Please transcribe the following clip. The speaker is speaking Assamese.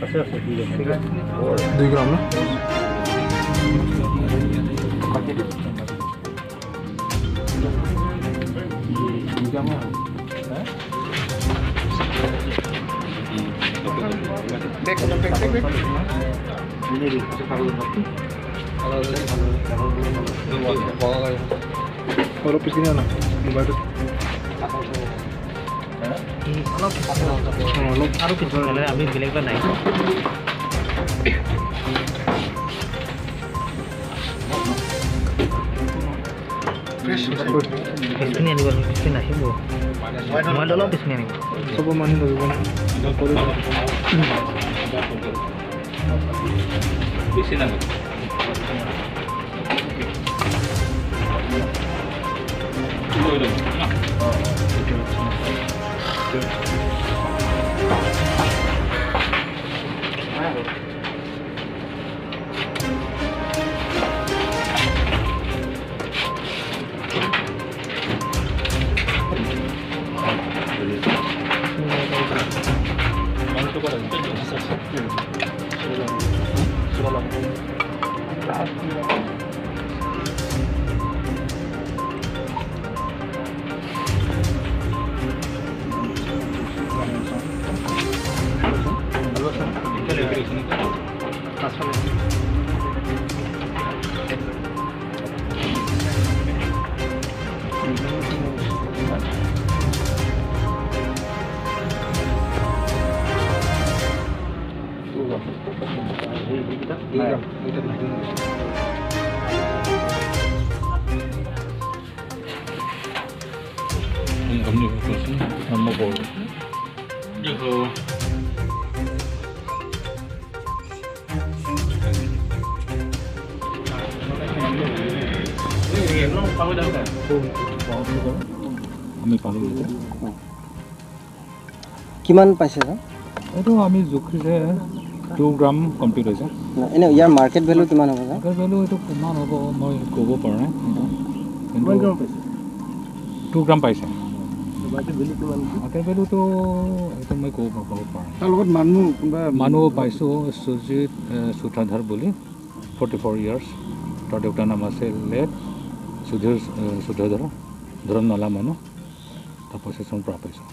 আছে আছে 2 গ্ৰাম না অলপ পিছপিনে আনা মোবাইলটো অলপ আৰু পিছফালে আমি বেলেগ বা নাই পিছপিনে আনিব পিছপিনে আহিব মোবাইলটো অলপ পিছপিনে আনিব চব মানুহ লাগিব বেছি নালাগে কিমান পাইছে ছাৰ? এইটো আমি জুখিছে 2 গ্ৰাম কমপ্লিট হৈছে। এনে ইয়াৰ মাৰ্কেট ভেলু কিমান হ'ব? মাৰ্কেট ভেলু এইটো কিমান হ'ব মই ক'ব পৰা নাই। 2 গ্ৰাম পাইছে। মাৰ্কেট ভেলুটো এইটো মই ক'ব পৰা নাই। তাৰ লগত মানুহ কোনোবা মানুহ পাইছোঁ, সুজিত সূত্ৰধৰ বুলি, 44 ইয়াৰ্ছ। তাৰ দেউতাৰ নাম আছে লেট সুধীৰ সূত্ৰধৰ, ধৰম নলা মানুহ। তাৰ পঁচিছৰ পৰা পাইছোঁ।